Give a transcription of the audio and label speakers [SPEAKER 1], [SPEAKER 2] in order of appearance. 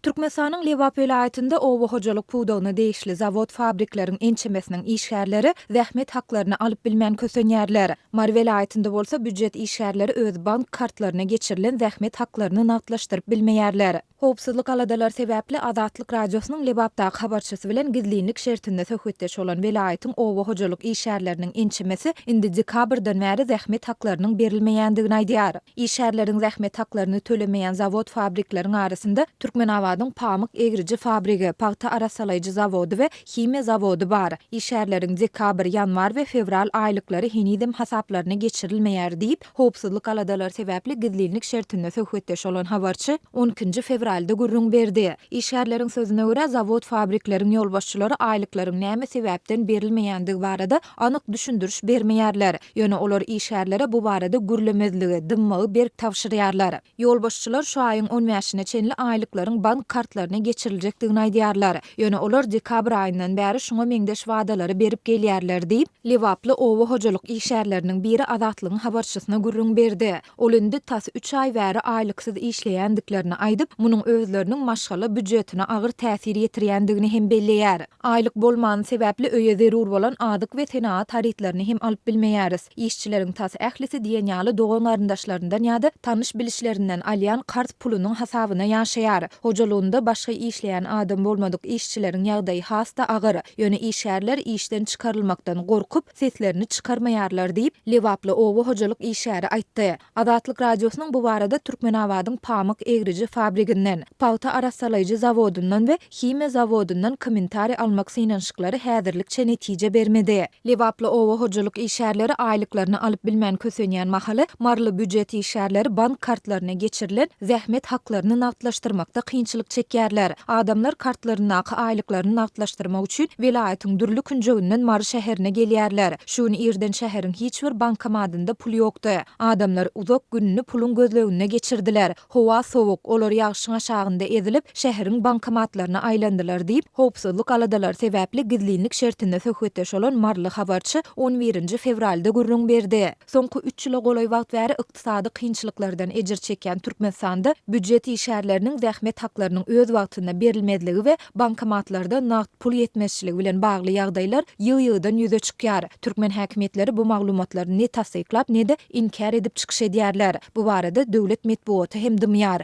[SPEAKER 1] Türkmenistanyň Lebap welaýatynda oba hojalyk pudagyna degişli zawod-fabrikleriň ençemesiniň işgärleri zähmet haklaryny alyp bilmän kösenýärler. Mary welaýatynda bolsa býujet işgärleri öz bank kartlaryna geçirilen zähmet haklaryny nagtlaşdyryp bilmeýärler. Howpsuzlyk aladalary sebäpli Azatlyk Radiosynyň Lebapdaky habarçysy bilen gizlinlik şertinde söhbetdeş bolan welaýatyň oba hojalyk işgärleriniň ençemesi indi dekabrdan bäri zähmet haklarynyň berilmeýändigini aýdýar. Işgärleriň zähmet haklaryny tölemeýän zawod-fabrikleriň arasynda Türkmenabadyň pamyk egriji fabrigi, pagta arassalaýjy zawody we himiýa zawody bar. Işgärleriň dekabr, ýanwar we fewral aýlyklary henizem hasaplaryna geçirilmeýär diýip, howpsuzlyk aladalary sebäpli gizlinlik şertinde söhbetdeş bolan habarçy on ikinji fewralda gürrüň berdi. Işgärleriň sözüne görä, zawod-fabrikleriň ýolbaşçylary aýlyklaryň näme sebäpden berilmeýändigi barada anyk düşündiriş bermeýärler. Ýöne olar işgärlere bu barada gürlemezligi, dymmagy berk tabşyrýarlar. Ýolbaşçylar şu aýyň on bäşine çenli aýlyklaryň bank kartlaryna geçiriljekdigini aýdýarlar. Ýöne olar dekabr aýyndan bäri şuňa meňzeş wadalary berip gelýärler diýip, lebaply oba hojalyk işgärleriniň biri Azatlygyň habarçysyna gürrüň berdi. Ol indi tas üç aý bäri aýlyksyz işleýändiklerini aýdyp, munuň özleriniň maşgala býujetine agyr täsir ýetirýändigini hem belleýär. Aýlyk bolmany sebäpli öýe zerur bolan azyk we senagat harytlaryny hem alyp bilmeýäris. Işçileriň tas ählisi diýen ýaly dogan-garyndaşlaryndan ýa-da tanyş-bilişlerinden alýan karz pulunyň hasabyna ýaşaýar. Hojalygynda başga işleýän adam bolmadyk işçileriň ýagdaýy has-da agyr. Ýöne işgärler işden çykarylmakdan gorkup, seslerini çykarmaýarlar diýip, lebaply oba hojalyk işgäri aýtdy. Azatlyk Radiosynyň bu barada Türkmenabadyň pamyk egriji fabriginden, pagta arassalaýjy zawodyndan we himiýa zawodyndan kommentariý almak synanyşyklary häzirlikçe netije bermedi. Lebaply oba hojalyk işgärleri aýlyklaryny alyp bilmän kösenýän mahaly, maryly býujet işgärleri bank kartlaryna geçirilen zähmet haklaryny nagtlaşdyrmakda kynçylyk çekýärler. Adamlar kartlaryndaky aýlyklaryny nagtlaşdyrmak üçin welaýatyň dürli künjeginden Mary şäherine gelýärler. Şu gün irden şäheriň hiç bir bankomatynda pul ýokdy. Adamlar uzak gününi puluň gözleginde geçirdiler. Howa sowuk, olar ýagşyň aşagynda ezilip, şäheriň bankomatlaryna aýlandylar diýip, howpsuzlyk aladalary sebäpli gizlinlik şertinde söhbetdeş bolan maryly habarçy on birinji fewralda gürrüň berdi. Soňky üç ýyla golaý wagt bäri ykdysady kynçylyklardan ejir çekýän Türkmenistanda býujet işgärleriniň zähmet haklarynyň öz wagtynda berilmezligi we bankomatlarda nagt pul ýetmezçiligi bilen bagly ýagdaýlar ýygy-ýygydan ýüze çykýar. Türkmen häkimiýetleri bu maglumatlary ne tassyklap, ne-de inkär edip çykyş edýärler. Bu barada döwlet metbugaty hem dymýar.